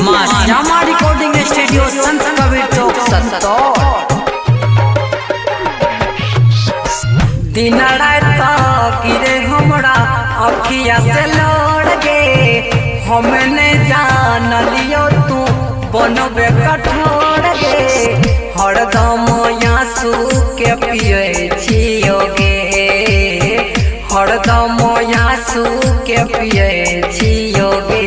माँ Shyama recording studio, संत कबीर चौक, सत्तौर। दिन रात गिरे हमरा अखिया से लड़ गे, हमने जान लियो तू बनबे कठोर गे। हरदम आंसू के पिए छियो गे, हरदम आंसू के पिए छियो गे।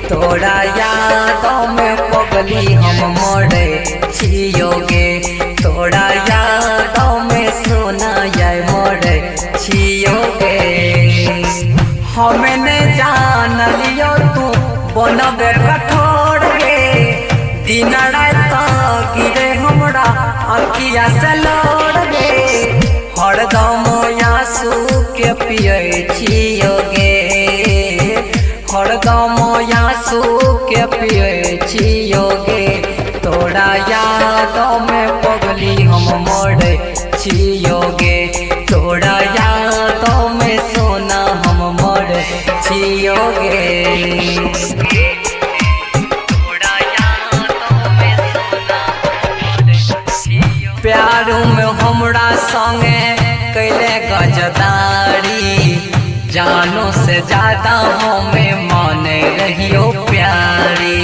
तोरा याद में पगली हम मरे छियो गे, तोरा याद में सोना जाय मरे छियो गे। हमने जान लियो तू बनबे कठोर गे, दिन रात गिरे हमरा अखिया से लड़ गे। हरदम आंसू के पिए छियो गे, हरदम आंसू के पिए छियो गे। तोरा याद में पगली हम मरे छियो गे, तोरा याद में सोना हम मरे छियो गे। प्यार में हमरा संगे कैले गजदारी, जानो से ज्यादा हमें माने रहियो प्यारी।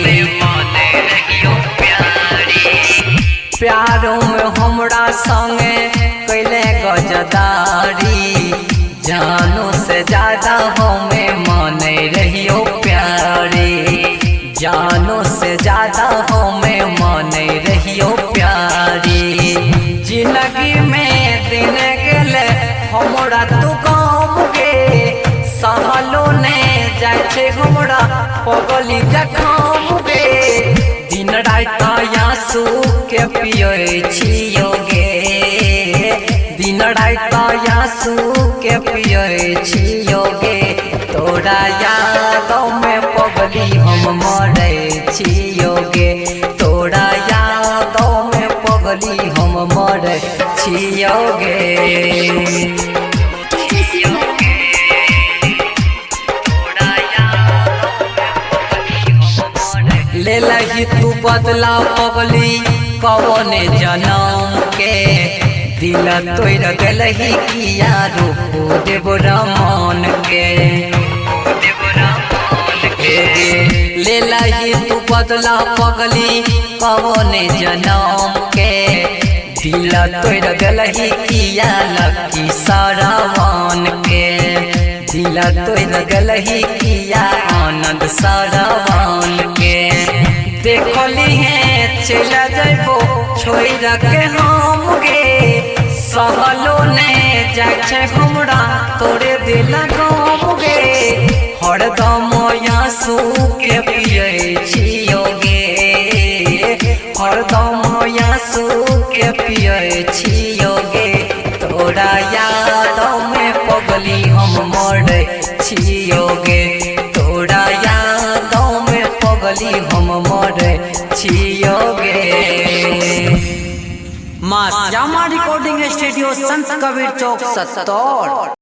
प्यार में हमरा संगे कैले गजदारी, जानो से ज्यादा हमें माने रहियो प्यारी। जानो से ज्यादा हमें माने रहियो प्यारी। जिंदगी में दिन गेले हमरा तू गम गे, सहलो ने जाय छै हमरा पगली जखम गे। दिन रात आंसू के पिए छियो गे, दिन रात आंसू के पिए छियो गे। तोरा याद में पगली हम मरे छियो गे, तोरा याद में पगली हम मरे छियो गे। ले लही तू बदला पगली कवने जनम के, दिल तोड़ देलही किया रूप देव रमन के। ले लही तू बदला पगली कवने जनम के, दिल तोड़ देलही किया लकी सरवन के। दिल तोड़ देलही किया आनंद सरवन के। देखली है चला जाबो छोड़ के हम गे, सहलो ने जाय छै हमरा तोरे दिल गम गे। हरदम आंसू के पिए छियो गे, हरदम आंसू के पिए छियो गे। तोरा याद में पगली हम मरे छियो गे, तोरा याद में पगली हम मरे छियो गे। माँ श्यामा रिकॉर्डिंग स्टूडियो, संत कबीर चौक, सत्तौर।